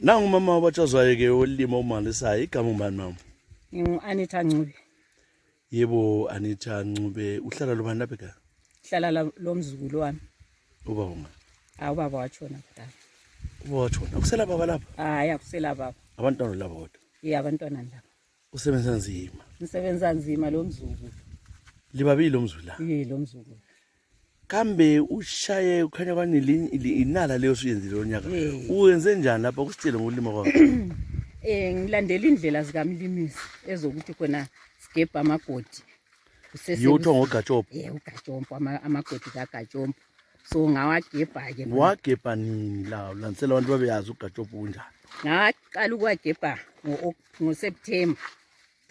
Nangu mama wabatshazwayo ke olima umalisayo igama ngubani mama? Anita Ncube. Yebo Anita Ncube uhlala lo bani lapha ekhaya? Hlala lo mzukulu wami. Uba unga? Ubaba watshona kudala. Uba watshona. Ukusela baba lapha? Hayi akusela baba. Abantwana laba kodwa. Abantwana laba. Usebenza nzima. Nisebenza nzima lo mzukulu. Libabili lo mzukulu la. Lo mzukulu. Kambe ushaye ukhanya kwani inala leyo usuyenzile lonyaka. Uyenze njani lapha kusitshele ngokulima kwakho? Ngilandela indlela zikamlimisi ezokuthi khona sigebha amagodi. Yotho ngogatshopho. Ugatshopho amagodi kagatshopho. So ngawagebha ke. Wagebha nini la ulantsela abantu babeyazi ugatshopho kunjani? Ngaqala ukwagebha ngoSeptember.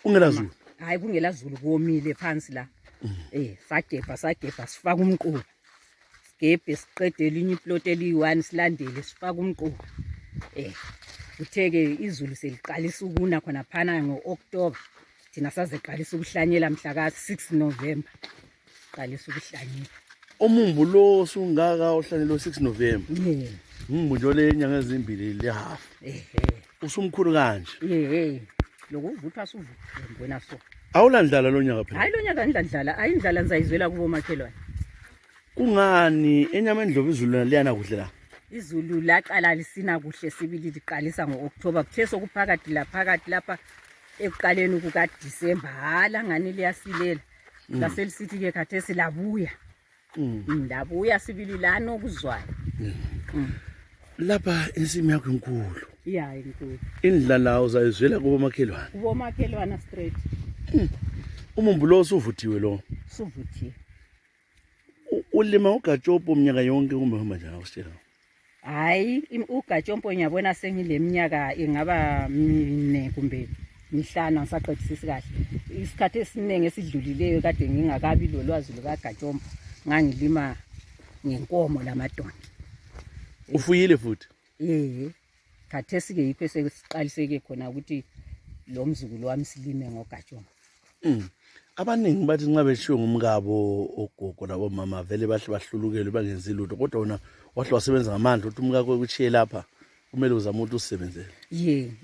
Ungelazulu? Hayi kungela zulu komile phansi la. Sagebha sifaka umquba. Sigebhe siqede elinye iplot eli1 silandele sifaka umquba. Utheke izulu seliqalisa ukuna khona phana ngoOctober. Thina sazeqalisa ukuhlanyela mhla ka6 November. Qalisa ukuhlanyela. Umumbu lo sungaka uhlanyelo 6 November. Umumbu nje lenyanga ezimbili lehalf. Usumkhulu kanje. Lokuvuthwa suvuthwa ngibona so. Awulandlala lo nyaka phela. Hayi lo nyaka ngidlandlala, ayindlala ngizayizwela kubo makhelwane. Kungani eNyamandlovu izulu liyana kuhle la? Izulu laqala lisina kuhle sibili liqalisa ngoOctober kuthe sokuphakathi lapha ekuqaleni kuka December hala ngani liyasilela. Laselisithi ke khathesi labuya. Labuya sibili lana okuzwayo. Lapha insimi yakho inkulu. Inkulu. Indlala uzayizwela kubo makhelwane. Kubo makhelwane straight. Umumbu lo usuvuthiwe lo. Suvuthiwe. Ulima ugatshopho umnyaka yonke kumbe hamba njani awusitshela? Hayi ugatshopho ngiyabona sengileminyaka engaba 4 kumbe 5 ngisaqedisisi kahle. Isikhathi esiningi esidlulileyo kade ngingakabi lolwazi lukagatshopho. Ngangilima ngenkomo lamadonki. Ufuyile futhi? Khathesi ke yikho sesiqaliseke khona ukuthi lo mzukulu wami silime ngogatshopho. Abaningi bathi nxa beshiwe ngumkabo ogogo labo mama vele bahle bahlulukele bangenzi lutho kodwa wona wahle wasebenza ngamandla ukuthi umkakho ekuchiye lapha kumele uzama ukuthi usebenzele.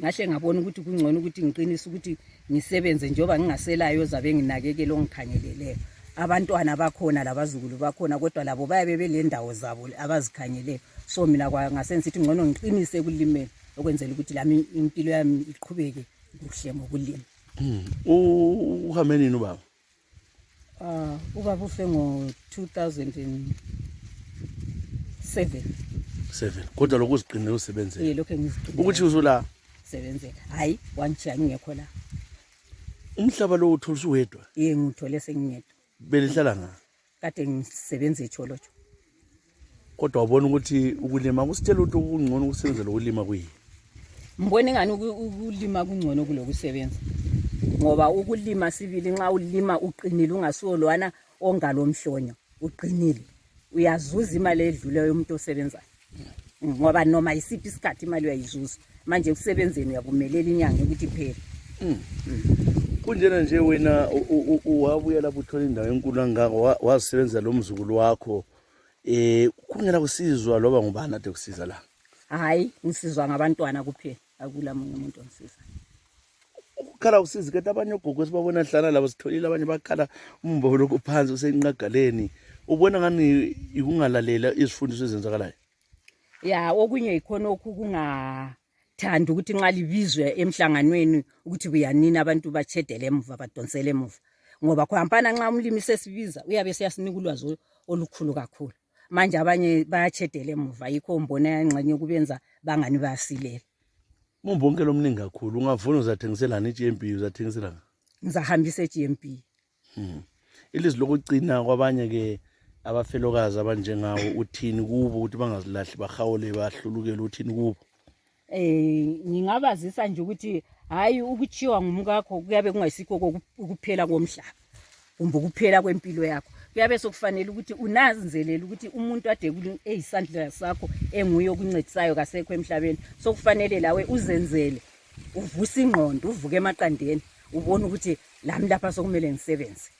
Ngahle ngabona ukuthi kungcono ukuthi ngiqinise ukuthi ngisebenze njoba ngingaselayo zabe nginakekele ongikhangeleleyo. Abantwana bakhona labazukulu bakhona kodwa labo bayabe belendawo zabo abazikhanyeleyo. So mina ngasensithi ngcono ngiqinise kulimeni okwenzela ukuthi lami impilo yami iqhubeke kuhle ngokulima. Uhambe nini ubaba? Ubaba ufe ngo-2007. 7. Kodwa lokhu uziqinile usebenzele. Lokho ngiziqinile. Ukuthi uzula sebenzela. Hayi wangishiya ngingekho la. Umhlaba lo utholisa uwedwa? Ngithole sengingedwa. Belihlala nga? Kade ngisebenza eCholotsho. Kodwa wabona ukuthi ukulima kusitshela ukuthi kungcono ukusebenzela ukulima kuyini? Mbone ngani ukulima kungcono kulokusebenza. Ngoba ukulima sibili nxa ulima uqinile ungasolwana ongalomhlonyo uqinile. Uyazuza imali edlule yomuntu osebenzayo. Ngoba noma isiphi isikhathi imali uyayizuza. Manje kusebenzeni uyabumelela inyanga ukuthi iphele. Kunjena nje wena uwabuya lapho uthola indawo enkulu kangaka wazisebenza lo mzukulu wakho kungela kusizwa loba ngubani ade kusiza la? Hayi ngisizwa ngabantwana kuphela akula munye umuntu ongisiza. Ukukhala usizi ke abanye ogogo sibabona hlala labo sitholile abanye bakhala umbo lokhu phansi usenqagaleni. Ubona ngani ikungalalela izifundiso ezenzakalayo? Okunye ikhona okungathanda ukuthi nxa libizwe emhlanganweni ukuthi buyanini abantu bachedele emuva badonsele emuva. Ngoba khompana nxa umlimi sesibiza uyabe siyasinika ulwazi olukhulu kakhulu. Manje abanye bayachedele emuva yikho mbona yangxenye kubenza bangani bayasilela. Mumbonke lomningi kakhulu ungavuna uzathengiselana iGMP uzathengiselana? Ngizahambisa eGMP. Ilizwi lokucina kwabanye ke abafelokazi abanjengawo uthini kubo ukuthi bangazilahli bahawule bahlulukele uthini kubo? Ngingabazisa nje ukuthi hayi ukuchiwa ngumkakho kuyabe kungayisikho ukuphela komhlaba kumbe ukuphela kwempilo yakho. Kuyabe sokufanele ukuthi unanzelela ukuthi umuntu ade eyisandla sakho enguye okuncedisayo kasekho emhlabeni. Sokufanele lawe uzenzele uvuse ingqondo uvuke emaqandeni ubone ukuthi lami lapha sokumele ngisebenze.